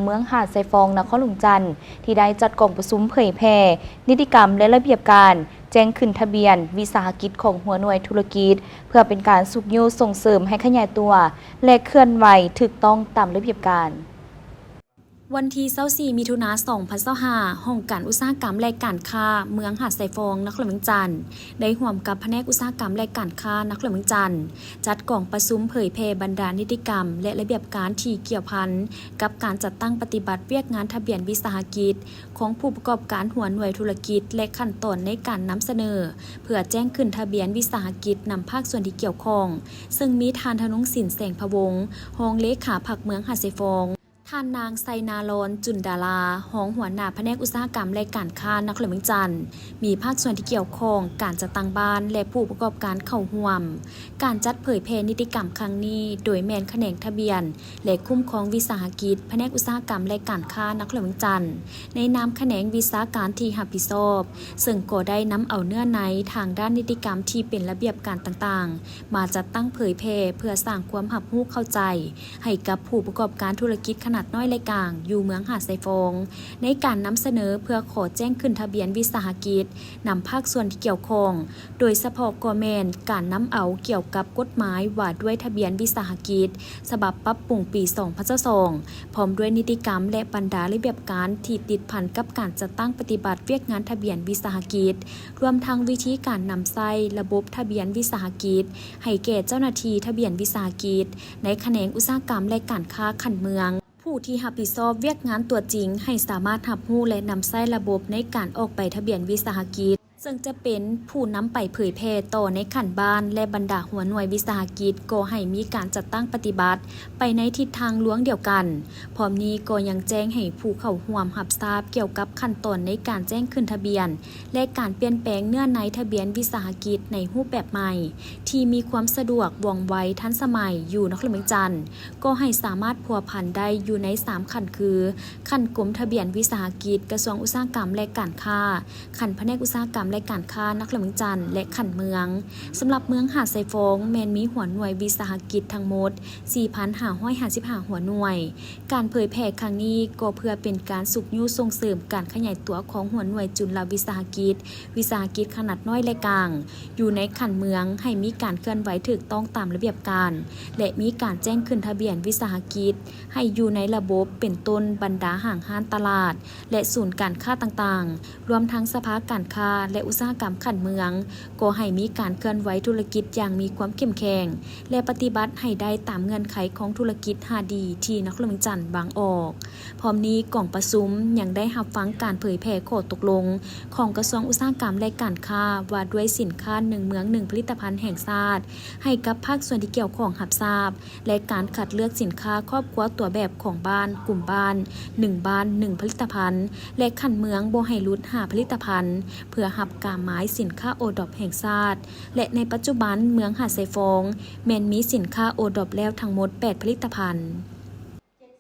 ເມືອງຫາດຊາຍຟອງ ນະຄອນຫຼວງວຽງຈັນ ທີ່ໄດ້ຈັດກອງປະຊຸມເຜີຍແຜ່ນິຕິກຳ ແລະ ລະບຽບການແຈ້ງຂຶ້ນທະບຽນວິສາຫະກິດຂອງຫົວໜ່ວຍທຸລະກິດ ເພື່ອເປັນການຊຸກຍູ້ສົ່ງເສີມໃຫ້ຂະຫຍາຍຕົວ ແລະ ເຄື່ອນໄຫວຖືກຕ້ອງຕາມລະບຽບການ. ວັນທີຊາວສີ່ ມິຖຸນາ ສອງພັນຊາວຫ້າ ຫ້ອງການອຸດສາຫະກຳ ແລະ ການຄ້າເມືອງຫາດຊາຍຟອງ ນະຄອນຫຼວງວຽງຈັນ ໄດ້ຮ່ວມກັບພະແນກອຸດສາຫະກຳ ແລະ ການຄ້ານະຄອນຫຼວງວຽງຈັນ ຈັດກອງປະຊຸມເຜີຍແຜ່ບັນດານິຕິກຳ ແລະ ລະບຽບການທີ່ກ່ຽວພັນກັບການຈັດຕັ້ງປະຕິບັດວຽກງານທະບຽນວິສາຫະກິດຂອງຜູ້ປະກອບການຫົວໜ່ວຍທຸລະກິດ ແລະ ຂັ້ນຕອນໃນການນຳສະເໜີເພື່ອແຈ້ງຂຶ້ນທະບຽນວິສາຫະກິດນຳພາກສ່ວນທີ່ກ່ຽວຂ້ອງ, ເຊິ່ງມີທ່ານ ທະນົງສິນ ແສງພະວົງ ຮອງເລຂາພັກເມືອງຫາດຊາຍຟອງ, ທ່ານນາງ ໄຊນາລອນ ຈຸນດາລາ ຮອງຫົວໜ້າພະແນກອຸດສາຫະກຳ ແລະ ການຄ້ານະຄອນຫຼວງວຽງຈັນ, ມີພາກສ່ວນທີ່ກ່ຽວຂ້ອງ, ການຈັດຕັ້ງບ້ານ ແລະ ຜູ້ປະກອບການເຂົ້າຮ່ວມ. ການຈັດເຜີຍແຜ່ນິຕິກຳຄັ້ງນີ້ ໂດຍແມ່ນຂະແໜງທະບຽນ ແລະ ຄຸ້ມຄອງວິສາຫະກິດ, ພະແນກອຸດສາຫະກຳ ແລະ ການຄ້ານະຄອນຫຼວງວຽງຈັນ ໃນນາມຂະແໜງວິຊາການທີ່ຮັບຜິດຊອບ, ເຊິ່ງກໍໄດ້ນຳເອົາເນື້ອໃນທາງດ້ານນິຕິກຳທີ່ເປັນລະບຽບການຕ່າງໆ ມາຈັດຕັ້ງເຜີຍແຜ່ ເພື່ອສ້າງຄວາມຮັບຮູ້ເຂົ້າໃຈ ໃຫ້ກັບຜູ້ປະກອບການທຸລະກິດຂະໜາດນ້ອຍ ແລະ ກາງ ຢູ່ເມືອງຫາດຊາຍຟອງ ໃນການນຳສະເໜີເພື່ອຂໍແຈ້ງຂຶ້ນທະບຽນວິສາຫະກິດນຳພາກສ່ວນທີ່ກ່ຽວຂ້ອງ, ໂດຍສະເພາະກໍແມ່ນການນຳເອົາກ່ຽວກັບກົດໝາຍວ່າດ້ວຍທະບຽນວິສາຫະກິດ ສະບັບປັບປຸງປີສອງພັນຊາວສອງ ພ້ອມດ້ວຍນິຕິກຳ ແລະ ບັນດາລະບຽບການທີ່ຕິດພັນກັບການຈັດຕັ້ງປະຕິບັດວຽກງານທະບຽນວິສາຫະກິດ, ລວມທັງວິທີການນຳໃຊ້ລະບົບທະບຽນວິສາຫະກິດໃຫ້ແກ່ເຈົ້າໜ້າທີ່ທະບຽນວິສາຫະກິດ ໃນຂະແໜງອຸດສາຫະກຳ ແລະ ການຄ້າຂັ້ນເມືອງ, ຜູ້ທີ່ຮັບຜິດຊອບວຽກງານຕົວຈິງ ໃຫ້ສາມາດຮັບຮູ້ ແລະ ນຳໃຊ້ລະບົບໃນການອອກໃບທະບຽນວິສາຫະກິດ, ເຊິ່ງຈະເປັນຜູ້ນຳໄປເຜີຍແຜ່ຕໍ່ໃນຂັ້ນບ້ານ ແລະ ບັນດາຫົວໜ່ວຍວິສາຫະກິດກໍໃຫ້ມີການຈັດຕັ້ງປະຕິບັດໄປໃນທິດທາງລວງດຽວກັນ. ພ້ອມນີ້ກໍຍັງແຈ້ງໃຫ້ຜູ້ເຂົ້າຮ່ວມຮັບຊາບກ່ຽວກັບຂັ້ນຕອນໃນການແຈ້ງຂຶ້ນທະບຽນ ແລະ ການປ່ຽນແປງເນື້ອໃນທະບຽນວິສາຫະກິດໃນຮູບແບບໃໝ່ ທີ່ມີຄວາມສະດວກ, ວ່ອງໄວ, ທັນສະໄໝ ຢູ່ນະຄອນຫຼວງວຽງຈັນ ກໍໃຫ້ສາມາດພົວພັນໄດ້ຢູ່ໃນສາມຂັ້ນຄື ຂັ້ນກົມທະບຽນວິສາຫະກິດ ກະຊວງອຸດສາຫະກຳ ແລະ ການຄ້າ, ຂັ້ນພະແນກອຸດສາຫະກຳ ແລະ ການຄ້ານະຄອນຫຼວງວຽງຈັນ ແລະ ຂັ້ນເມືອງ. ສຳລັບເມືອງຫາດຊາຍຟອງ ແມ່ນມີຫົວໜ່ວຍວິສາຫະກິດທັງໝົດ ສີ່ພັນຫ້າຮ້ອຍຫ້າສິບຫ້າຫົວໜ່ວຍ. ການເຜີຍແຜ່ຄັ້ງນີ້ກໍເພື່ອເປັນການຊຸກຍູ້ສົ່ງເສີມການຂະຫຍາຍຕົວຂອງຫົວໜ່ວຍຈຸນລະວິສາຫະກິດ, ວິສາຫະກິດຂະໜາດນ້ອຍ ແລະ ກາງ ຢູ່ໃນຂັ້ນເມືອງ ໃຫ້ມີການເຄື່ອນໄຫວຖືກຕ້ອງຕາມລະບຽບການ ແລະ ມີການແຈ້ງຂຶ້ນທະບຽນວິສາຫະກິດໃຫ້ຢູ່ໃນລະບົບ ເປັນຕົ້ນບັນດາຫ້າງຮ້ານຕະຫຼາດ ແລະ ສູນການຄ້າຕ່າງໆ, ລວມທັງສະພາການຄ້າ ແລະ ອຸດສາຫະກຳຂັ້ນເມືອງ ກໍໃຫ້ມີການເຄື່ອນໄຫວທຸລະກິດຢ່າງມີຄວາມເຂັ້ມແຂງ ແລະ ປະຕິບັດໃຫ້ໄດ້ຕາມເງື່ອນໄຂຂອງທຸລະກິດຫ້າດີ ທີ່ນະຄອນຫຼວງວຽງຈັນວາງອອກ. ພ້ອມນີ້ ກອງປະຊຸມຍັງໄດ້ຮັບຟັງການເຜີຍແຜ່ຂໍ້ຕົກລົງຂອງກະຊວງອຸດສາຫະກຳ ແລະ ການຄ້າ ວ່າດ້ວຍສິນຄ້າໜຶ່ງເມືອງໜຶ່ງຜະລິດຕະພັນແຫ່ງຊາດ ໃຫ້ກັບພາກສ່ວນທີ່ກ່ຽວຂ້ອງຮັບຊາບ ແລະ ການຄັດເລືອກສິນຄ້າຄອບຄົວຕົວແບບຂອງບ້ານ, ກຸ່ມບ້ານ, ໜຶ່ງບ້ານ, ໜຶ່ງຜະລິດຕະພັນ ແລະ ຂັ້ນເມືອງບໍ່ໃຫ້ຫຼຸດຫ້າຜະລິດຕະພັນ ເພື່ອຮັບກາໝາຍສິນຄ້າໂອດອບແຫ່ງຊາດ ແລະ ໃນປັດຈຸບັນເມືອງຫາດຊາຍຟອງ ແມ່ນມີສິນຄ້າໂອດອບແລ້ວທັງໝົດແປດຜະລິດຕະພັນ.